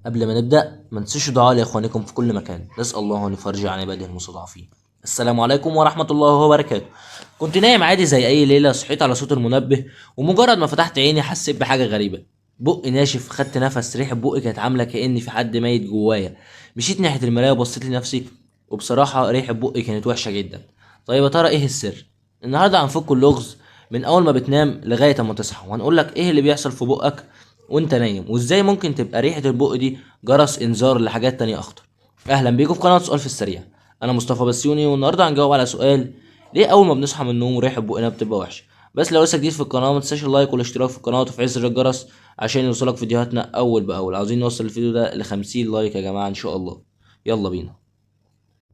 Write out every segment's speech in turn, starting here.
قبل ما نبدأ ما تنسوش دعاء لإخوانكم في كل مكان، نسأل الله أن يفرج عن عباده المستضعفين. السلام عليكم ورحمة الله وبركاته. كنت نايم عادي زي أي ليلة، صحيت على صوت المنبه، ومجرد ما فتحت عيني حسيت بحاجة غريبة. بقي ناشف، خدت نفس، ريحة بقي كانت عاملة كأن في حد ميت جوايا. مشيت ناحية المراية وبصيت لنفسي، وبصراحة ريحة بقي كانت وحشة جدا. طيب يا ترى ايه السر؟ النهاردة هنفك اللغز من أول ما بتنام لغاية ما تصحى، وهنقول لك ايه اللي بيحصل في بقك وانت نايم، وازاي ممكن تبقى ريحة البق دي جرس انذار لحاجات تانية اخطر. اهلا بيكم في قناة سؤال في السريع، انا مصطفى بسيوني، والنهارده هنجاوب على سؤال ليه اول ما بنصحى من النوم ريحة بقنا بتبقى وحشة. بس لو لسه جديد في القناة ما تنساش ال like والاشتراك في القناة وتفعيل زر الجرس عشان يوصلك فيديوهاتنا اول باول. عاوزين نوصل الفيديو ده ل50 like يا جماعة ان شاء الله. يلا بينا.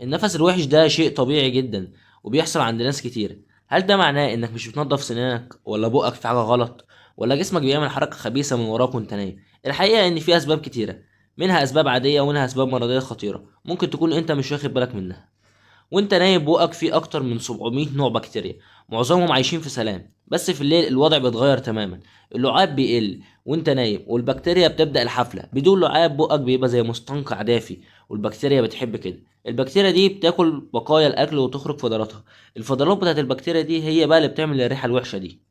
النفس الوحش ده شيء طبيعي جدا وبيحصل عند ناس كتير. هل ده معناه انك مش بتنضف سنانك، ولا بقك في حاجة غلط، ولا جسمك بيعمل حركة خبيثة من وراك وانت نايم؟ الحقيقة ان في اسباب كتيرة، منها اسباب عادية ومنها اسباب مرضية خطيرة ممكن تكون انت مش واخد بالك منها. وانت نايم بقك فيه اكتر من 700 نوع بكتيريا، معظمهم عايشين في سلام، بس في الليل الوضع بيتغير تماما. اللعاب بيقل وانت نايم والبكتيريا بتبدأ الحفلة. بدون لعاب بقك بيبقى زي مستنقع دافي، والبكتيريا بتحب كده. البكتيريا دي بتاكل بقايا الاكل وتخرج فضلاتها. الفضلات بتاعت البكتيريا دي هي بقى اللي بتعمل الريحة الوحشة دي.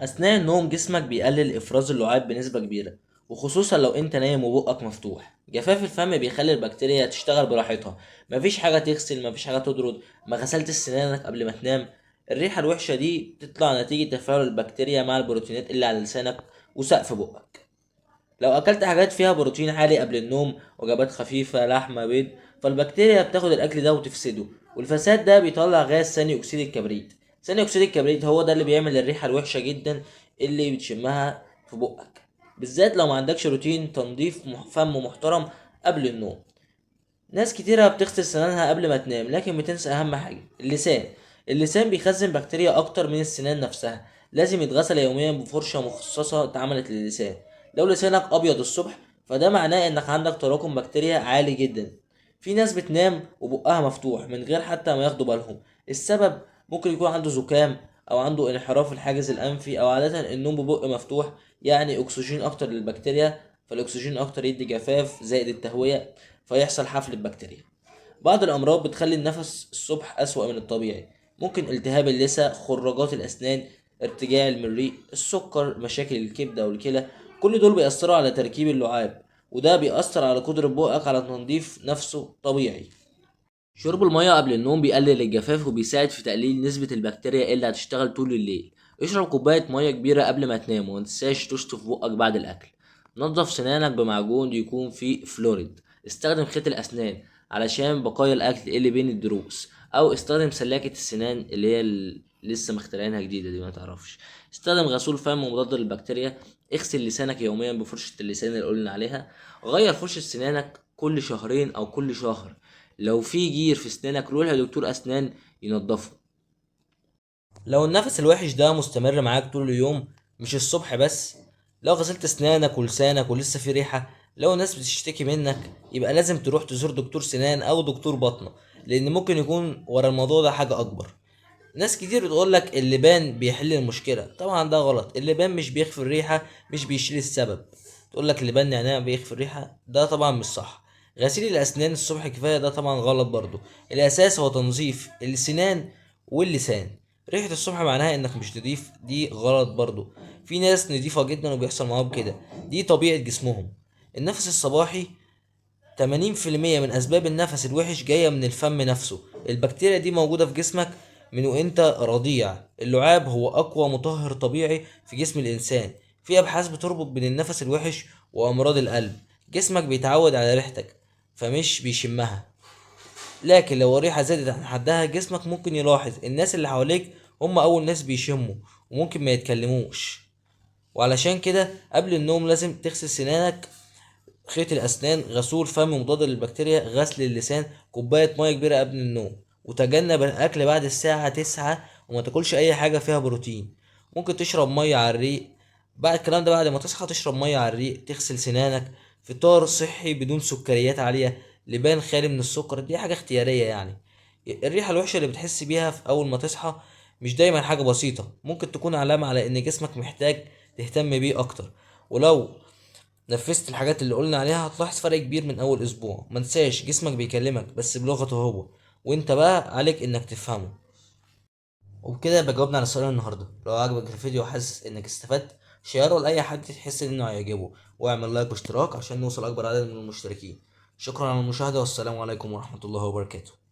اثناء النوم جسمك بيقلل افراز اللعاب بنسبة كبيرة، وخصوصا لو انت نايم وبقك مفتوح. جفاف الفم بيخلي البكتيريا تشتغل براحتها، مفيش حاجة تغسل، مفيش حاجة تطرد، ما غسلتش سنانك قبل ما تنام. الريحة الوحشة دي بتطلع نتيجة تفاعل البكتيريا مع البروتينات اللي على لسانك وسقف بقك. لو اكلت حاجات فيها بروتين عالي قبل النوم، وجبات خفيفة، لحمة، بيض، فالبكتيريا بتاخد الاكل ده وتفسده، والفساد ده بيطلع غاز ثاني اكسيد الكبريت. ثاني اكسيد الكبريت هو ده اللي بيعمل الريحة الوحشة جدا اللي بتشمها في بقك، بالذات لو ما عندكش روتين تنظيف فم محترم قبل النوم. ناس كتيرة بتغسل سنانها قبل ما تنام، لكن بتنسى اهم حاجة، اللسان. اللسان بيخزن بكتيريا اكتر من السنان نفسها، لازم يتغسل يوميا بفرشة مخصصة اتعملت للسان. لو لسانك ابيض الصبح فده معناه انك عندك تراكم بكتيريا عالي جدا. في ناس بتنام وبقها مفتوح من غير حتى ما ياخدوا بالهم. السبب ممكن يكون عنده زكام، او عنده انحراف الحاجز الانفي، او عادة النوم ببق مفتوح يعني اكسجين اكتر للبكتيريا، فالاكسجين اكتر يدي جفاف زائد التهوية، فيحصل حفلة بكتيريا. بعض الامراض بتخلي النفس الصبح اسوأ من الطبيعي، ممكن التهاب اللثة، خراجات الاسنان، ارتجاع المريء، السكر، مشاكل الكبدة والكلى، كل دول بيأثروا على تركيب اللعاب، وده بيأثر على قدرة بقك على تنظيف نفسه طبيعي. شرب المية قبل النوم بيقلل الجفاف وبيساعد في تقليل نسبة البكتيريا اللي هتشتغل طول الليل. اشرب كوباية مية كبيرة قبل ما تنام، وما تنساش تشطف بقك بعد الأكل. نظف سنانك بمعجون يكون فيه فلوريد. استخدم خيط الأسنان علشان بقايا الأكل اللي بين الضروس، أو استخدم سلاكة السنان اللي هي لسه مخترعينها جديدة دي ما تعرفش. استخدم غسول فم مضاد للبكتيريا. اغسل لسانك يوميا بفرشة اللسان اللي قلنا عليها. غير فرشة سنانك كل شهرين أو كل شهر. لو في جير في سنانك روح لدكتور أسنان ينظفه. لو النفس الوحش ده مستمر معاك طول اليوم، مش الصبح بس، لو غسلت سنانك ولسانك ولسه في ريحة، لو الناس بتشتكي منك، يبقى لازم تروح تزور دكتور سنان أو دكتور بطنة، لأن ممكن يكون ورا الموضوع ده حاجة أكبر. ناس كتير بتقولك اللبان بيحل المشكلة، طبعا ده غلط. اللبان مش بيخفي الريحة، مش بيشيل السبب. تقولك اللبان نعناع بيخفي الريحة، ده طبعا مش صح. غسيل الأسنان الصبح كفاية، ده طبعا غلط برضو. الأساس هو تنظيف السنان واللسان. ريحة الصبح معناها انك مش نضيف، دي غلط برضو. في ناس نضيفة جدا وبيحصل معاهم كده، دي طبيعة جسمهم. النفس الصباحي تمانين في المية من أسباب النفس الوحش جاية من الفم نفسه. البكتيريا دي موجودة في جسمك من وانت رضيع. اللعاب هو أقوى مطهر طبيعي في جسم الإنسان. في أبحاث بتربط بين النفس الوحش وأمراض القلب. جسمك بيتعود على ريحتك فمش بيشمها، لكن لو الريحة زادت عن حدها جسمك ممكن يلاحظ. الناس اللي حواليك هم أول ناس بيشموا وممكن ما يتكلموش. وعلشان كده قبل النوم لازم تغسل سنانك، خيط الأسنان، غسول فم مضاد للبكتيريا، غسل اللسان، كوباية مية كبيرة قبل النوم، وتجنب الأكل بعد الساعة 9، وما تاكلش أي حاجة فيها بروتين. ممكن تشرب مية على الريق بعد الكلام ده، بعد ما تصحى تشرب مية على الريق، تغسل سنانك، فطار صحي بدون سكريات عالية، لبان خالي من السكر، دي حاجة اختيارية. الريحة الوحشة اللي بتحس بيها في أول ما تصحى مش دايما حاجة بسيطة، ممكن تكون علامة على إن جسمك محتاج تهتم بيه أكتر. ولو نفذت الحاجات اللي قلنا عليها هتلاحظ فرق كبير من اول اسبوع. ما تنساش جسمك بيكلمك بس بلغته هو، وانت بقى عليك انك تفهمه. وبكده يبقى جاوبنا على سؤال النهارده. لو عجبك الفيديو وحاسس انك استفدت شيره لاي حد تحس انه هيعجبه، واعمل لايك واشتراك عشان نوصل اكبر عدد من المشتركين. شكرا على المشاهدة، والسلام عليكم ورحمة الله وبركاته.